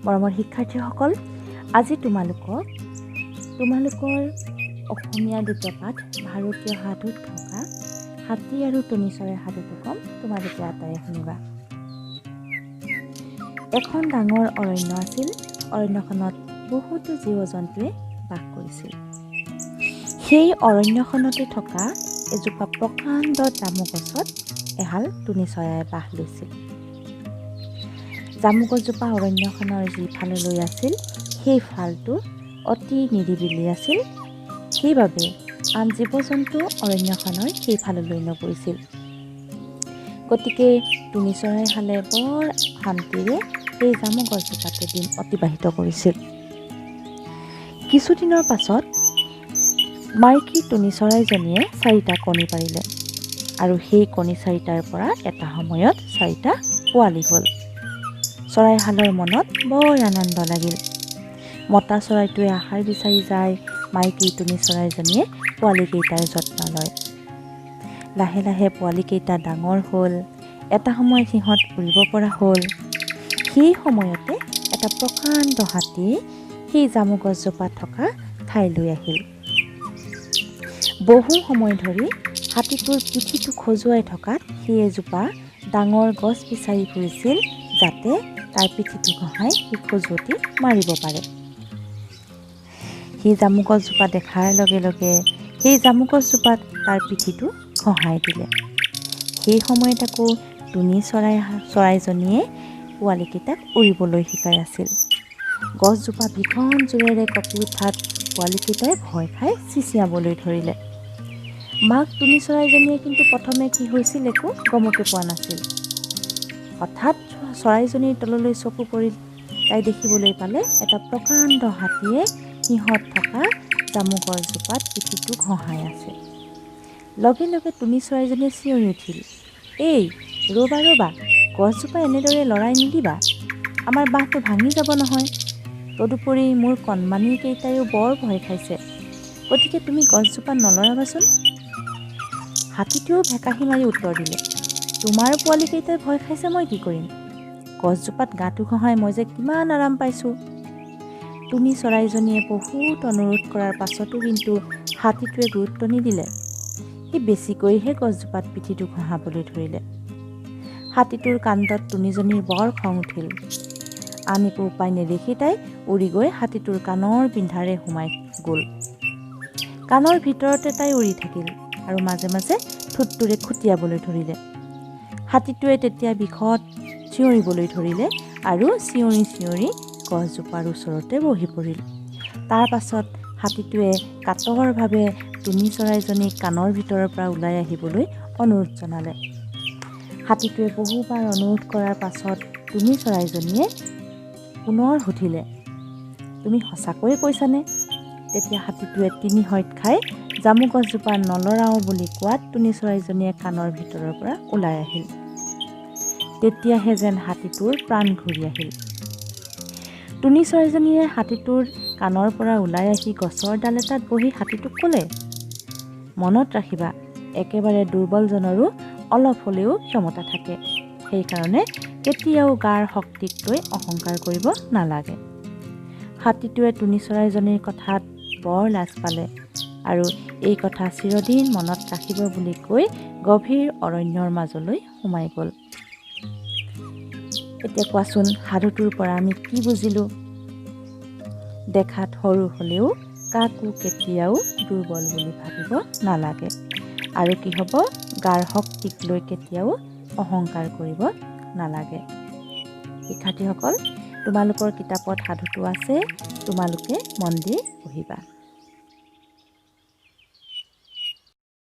মৰমৰ শিক্ষাৰ্থীসকল, আজি তোমালোকক তোমালোকৰ অসমীয়া দ্বিতীয় পাঠ ভাৰতীয় সাধুত থকা হাতী আৰু টুনি চৰাইৰ সাধুটো ক'ম। তোমালোকে আটায়ে শুনিবা। এখন ডাঙৰ অৰণ্য আছিল। অৰণ্যখনত বহুতো জীৱ জন্তুৱে বাস কৰিছিল। সেই অৰণ্যখনতে থকা এজোপা প্ৰকাণ্ড জামু গছত এহাল টুনি চৰাইয়ে বাহ লৈছিল। জামু গছজোপা অৰণ্যখনৰ যি ফাললৈ আছিল সেই ফালটো অতি নিৰিবিলি আছিল। সেইবাবে আন জীৱ জন্তু অৰণ্যখনৰ সেই ফাললৈ নগৈছিল। গতিকে টুনি চৰাইহালে বৰ শান্তিৰে সেই জামু গছজোপাতে দিন অতিবাহিত কৰিছিল। কিছুদিনৰ পাছত মাইকী টুনি চৰাইজনীয়ে চাৰিটা কণী পাৰিলে আৰু সেই কণী চাৰিটাৰ পৰা এটা সময়ত চাৰিটা পোৱালি হ'ল। চৰাইহালৰ মনত বৰ আনন্দ লাগিল। মতা চৰাইটোৱে আহাৰ বিচাৰি যায়, মাইকী টুনি চৰাইজনীয়ে পোৱালিকেইটাৰ যত্ন লয়। লাহে লাহে পোৱালিকেইটা ডাঙৰ হ'ল। এটা সময়ত সিহঁত উৰিব পৰা হ'ল। সেই সময়তে এটা প্ৰকাণ্ড হাতী সেই জামু গছজোপা থকা ঠাইলৈ আহিল। বহু সময় ধৰি হাতীটোৰ পিঠিটো খজুৱাই থকাত সি এজোপা ডাঙৰ গছ বিচাৰি ফুৰিছিল, যাতে তাৰ পিঠিটো ঘঁহাই সি খজুৱতি মাৰিব পাৰে। সি জামু গছজোপা দেখাৰ লগে লগে সেই জামু গছজোপাত তাৰ পিঠিটো ঘঁহাই দিলে। সেই সময়ত আকৌ টুনি চৰাইজনীয়ে পোৱালিকেইটাক উৰিবলৈ শিকাই আছিল। গছজোপা ভীষণ জোৰেৰে কঁপি উঠাত পোৱালিকেইটাই ভয় খাই চিচিয়াবলৈ ধৰিলে। মাক টুনি চৰাইজনীয়ে কিন্তু প্ৰথমে কি হৈছিল একো গমকে পোৱা নাছিল। হঠাৎ চৰাইজনীৰ তললৈ চকু পৰিল। তাই দেখিবলৈ পালে এটা প্ৰকাণ্ড হাতীয়ে সিহঁত থকা জামু গছজোপাত পিঠিটো ঘঁহাই আছে। লগে লগে টুনি চৰাইজনীয়ে চিঞৰি উঠিল, এই ৰ'বা ৰ'বা, গছজোপা এনেদৰে লৰাই নিদিবা, আমাৰ বাঁহটো ভাঙি যাব নহয়। তদুপৰি মোৰ কণমানিকেইটাইও বৰ ভয় খাইছে, গতিকে তুমি গছজোপা নলৰাবাচোন। হাতীটোৱেও ভেকাহি মাৰি উত্তৰ দিলে, তোমাৰ পোৱালিকেইটাই ভয় খাইছে, মই কি কৰিম? গছজোপাত গাটো ঘঁহাই মই যে কিমান আৰাম পাইছোঁ। টুনি চৰাইজনীয়ে বহুত অনুৰোধ কৰাৰ পাছতো কিন্তু হাতীটোৱে গুৰুত্ব নিদিলে। সি বেছিকৈহে গছজোপাত পিঠিটো ঘঁহাবলৈ ধৰিলে। হাতীটোৰ কাণ্ডত টুনিজনীৰ বৰ খং উঠিল। আন একো উপায় নেদেখি তাই উৰি গৈ হাতীটোৰ কাণৰ পিন্ধাৰে সোমাই গ'ল। কাণৰ ভিতৰতে তাই উৰি থাকিল আৰু মাজে মাজে ঠোঁটটোৰে খুটিয়াবলৈ ধৰিলে। হাতীটোৱে তেতিয়া বিষত চিঞৰিবলৈ ধৰিলে আৰু চিঞৰি চিঞৰি গছজোপাৰ ওচৰতে বহি পৰিল। তাৰ পাছত হাতীটোৱে কাতৰভাৱে টুনি চৰাইজনীক কাণৰ ভিতৰৰ পৰা ওলাই আহিবলৈ অনুৰোধ জনালে। হাতীটোৱে বহুবাৰ অনুৰোধ কৰাৰ পাছত টুনি চৰাইজনীয়ে পুনৰ সুধিলে, তুমি সঁচাকৈয়ে কৈছানে? তেতিয়া হাতীটোৱে তিনি হয়ত খাই জামু গছজোপা নলৰাওঁ বুলি কোৱাত টুনি চৰাইজনীয়ে কাণৰ ভিতৰৰ পৰা ওলাই আহিল। তেতিয়াহে যেন হাতীটোৰ প্ৰাণ ঘূৰি আহিল। টুনি চৰাইজনীয়ে হাতীটোৰ কাণৰ পৰা ওলাই আহি গছৰ ডাল এটাত বহি হাতীটোক ক'লে, মনত ৰাখিবা, একেবাৰে দুৰ্বলজনৰো অলপ হ'লেও ক্ষমতা থাকে, সেইকাৰণে কেতিয়াও গাৰ শক্তিক লৈ অহংকাৰ কৰিব নালাগে। হাতীটোৱে টুনি চৰাইজনীৰ কথাত বৰ লাজ পালে আৰু এই কথা চিৰদিন মনত ৰাখিব বুলি কৈ গভীৰ অৰণ্যৰ মাজলৈ সোমাই গ'ল। এতিয়া কোৱাচোন, সাধুটোৰ পৰা আমি কি বুজিলোঁ? দেখাত সৰু হ'লেও কাকো কেতিয়াও দুৰ্বল বুলি ভাবিব নালাগে। আৰু কি হ'ব, গাৰ শক্তিক লৈ কেতিয়াও অহংকাৰ কৰিব নালাগে। শিক্ষাৰ্থীসকল, তোমালোকৰ কিতাপত সাধুটো আছে, তোমালোকে মন দি পঢ়িবা।